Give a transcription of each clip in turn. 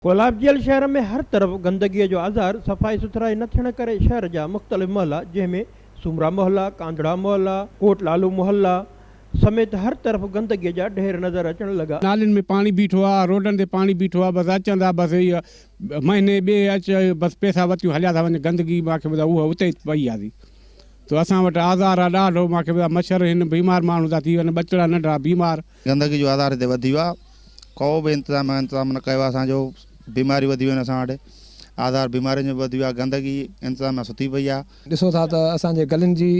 ڪولابجيل شهر ۾ هر طرف گندگيء جو آزار، صفائي سٿرائي نه ٿيڻ ڪري شهر جا مختلف محلا جنهن ۾ سومرا محلا، ڪانڌڙا محلا، ڪوٽ لالو محلا سميت هر طرف گندگيء جا ڍير نظر اچڻ لڳا. نالين ۾ پاڻي بيٺو آ، روڊن تي پاڻي بيٺو آ، بس اچن ٿا بس اهي مهيني ٻئي اچ بس پئسا وتيون هليا ٿا وڃن گندگي مان کي ٻڌاء اها اتي ئي پئي آ ٿي تو اسان وٽ آزار آ ڏاڍو مان کي ٻڌاء مڇر هن بيمار ماڻهو ٿا ٿي وڃن ٻچڙا ننڍڙا بيمار. گندگي جو آزار هتي وڌي ويو آ ڪو به انتظام انتظام نه ڪيو آ اسان جو بيماريون وڌي ويون آهن اسان وٽ آزار بيمارين جو به وڌي ويو آ گندگي انتظاميا ستي پئي آ. ڏسو ٿا ته اسان جي گلين جي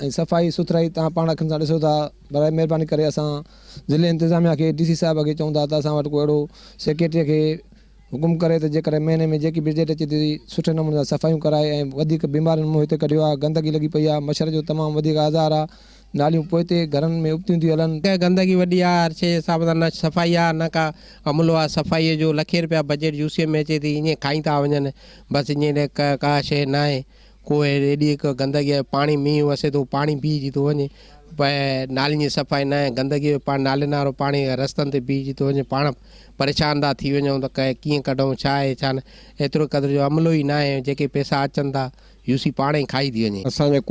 ۽ صفائي سٿرائي توهان پاڻ اکين سان ڏسو ٿا برائي مهرباني ڪري اسان ضلعي انتظاميا کي ڊي سي صاحب کي چئون ٿا ته اسان وٽ ڪو اهڙو سيڪريٽري کي حڪم ڪري ته جيڪڏهن مهيني ۾ جيڪي بجيٽ اچي ٿي سٺي نموني سان صفايون ڪرائي ۽ وڌيڪ بيمارين منهن هتي ڪڍيو آهي گندگي لڳي پئي آهي مڇر جو تمام وڌيڪ آزار آهي ناليون پوئتي گهرن ۾ ابتيون ٿيون هلن. گندگي وڏي آهي هر شيء جي حساب سان نه صفائي آهي نه ڪا عملو آهي صفائي جو لکين رپيا بجيٽ يو سي ۾ اچي ٿي ائين کائي ٿا وڃن بس ائين ڪا شيء ناهي ڪو ايڏي هڪ گندگي آهي پاڻي مينهن وسي ٿو پاڻي بيهجي ٿو وڃي نالين جي صفائي ناهي گندگي جو پاڻي نالين وارو پاڻي رستن تي بيهجي ٿو وڃي پاڻ پريشان ٿا ٿي وڃون ته ڪيئن ڪڍون ڇا آهي ڇا نه ايترو قدر جو عملو ئي ناهي جيڪي پئسا اچن ٿا يو سي پاڻ ئي کائي ٿي وڃي. اسان جي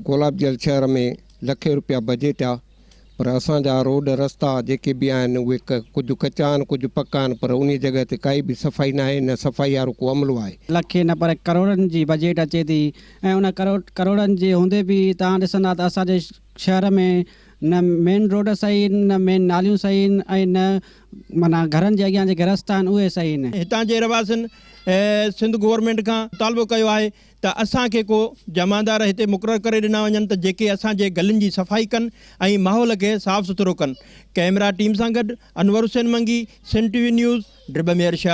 ڪولابجيل شهر ۾ لکين روپيا بجيٽ آ پر اسان جا روڊ رستا جيڪي به آهن اهي ڪجهه ڪچا آهن ڪجهه پڪا آهن پر انهي جڳهه تي ڪائي به صفائي ناهي نه صفائي وارو ڪو عملو آهي. لکين نه پر ڪروڙن جي بجيٽ اچي ٿي ۽ ان ڪروڙن جي هوندي به توهان ڏسندا ته اسان جي شهر ۾ نه مين روڊ صحيح آهن نه مين ناليون صحيح آهن ۽ نه معنيٰ گهرن جي اڳيان جيڪي رستا آهن اهي صحيح آهن. هتان جي رهواسين سنڌ گورنمينٽ کان مطالبو ڪيو آهي ته اسان کي ڪو جمعدار هتي مقرر ڪري ڏنا وڃن ته جيڪي اسان جي گلين جي صفائي ڪن ۽ ماحول کي صاف سٿرو ڪن. ڪئميرا ٽيم سان گڏ Anwar Hussain Mangi, Sindh T V news, Drib Mir Shah.